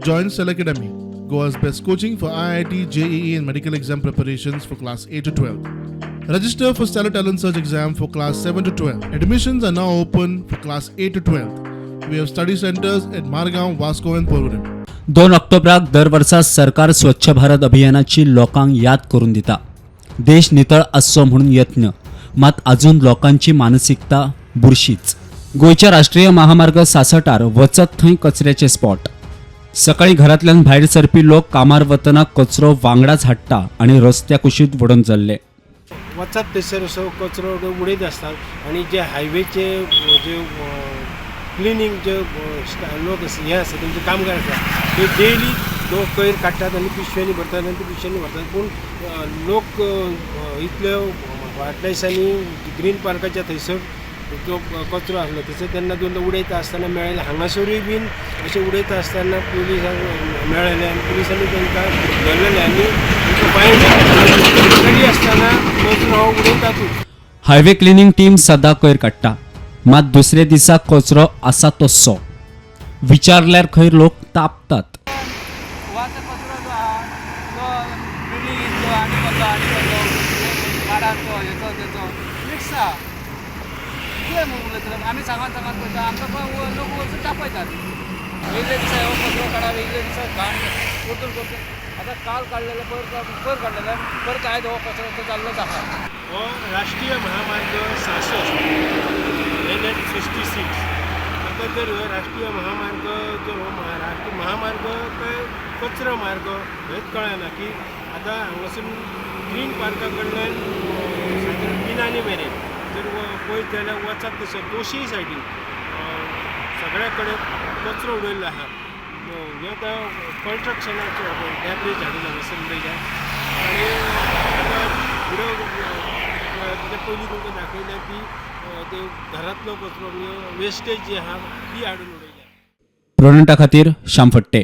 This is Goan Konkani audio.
Join Cell Academy, Goa's best coaching for IIT, JEE, and medical exam preparations for class 8 to 12. Register for Stellar Talent Search exam for class 7 to 12. Admissions are now open for class 8 to 12. We have study centers at Margaon, Vasco, and Porvorim. 2 ऑक्टोबराक दर वर्सा सरकार स्वच्छ भारत अभियानाची लोकांक याद करून दिता. देश नितळ आसचो म्हणून यत्न, मात अजून लोकांची मानसिकता बुरशीच. गोंयच्या राष्ट्रीय महामार्ग 66र वचत थंय कचऱ्याचे स्पॉट. सकाळी घरांतल्यान भायर सरपी लोक कामार वतना कचरो वांगडाच हाडटा आनी रस्त्या कुशीत वडोवन चल्ले. वचत थंयसर असो कचरो उडयत आसतात आनी जे हायवेचे जे क्लिनींग जे लोक आसा, हे आसा, तेंचे कामगार आसा, ते डेली तो कोयर काडटात आनी पिशव्यांनी भरतात आनी ते पिशव्यांनी व्हरतात. पूण लोक इतले फाटल्या दिसांनी ग्रीन पार्काच्या थंयसर जो कचरो आसलो थंयसर तेन्ना दोनदा उडयता आसतना मेळ्ळें. हांगासरूय बीन अशें उडयता आसतना पुलिसांक मेळ्ळेले आनी पुलिसांनी तांकां धरलेले आनी तांकां फायन घातले. तरी आसतना कचरो हो उडयतातूच. हायवे क्लिनींग टीम सदां कोयर काडटा, मात दुसरे दिसा कचरो आसा तस्सो. विचारल्यार खंय लोक तापतात. गोवाचो कचरो जो आहा तो बिल्डिंगेचो आनी कसलो आनी कसलो माडांचो, हेचो तेचो मिक्स आहा. कितें म्हूण उलयतले? आमी सांगत सांगत पळयता, आमकां पण लोक वचून तापयतात. वेगळे दिसा हो कचरो काडा, वेगळे दिसा घाण परतून परतून. आतां काल काडलेलो, पयर पयर काडलेलो, परत आयज हो कचरो तो जाल्लोच आहा. हो राष्ट्रीय महामार्ग 66, NH 66. आतां जर हो राष्ट्रीय महामार्ग जर हो राष्ट्रीय महामार्ग काय कचरो मार्ग हेच कळना की आतां हांगासून ग्रीन पार्का कडल्यान सादारण बिनानी मेरेन जर पळयत जाल्यार वचत तशें दोशीय सायडीन सगळ्या कडेन कचरो उडयल्लो आहा. हे आतां कन्स्ट्रक्शनाचो डॅबरीज हाडून हांगासर उडयल्या आनी आतां फुडें तेच्या पयलीं तुमकां दाखयलें की ते घरांतलो कचरो म्हणजे वेस्टेज जी आहा ती हाडून उडयल्या. प्रोडंटा खातीर श्याम फट्टे.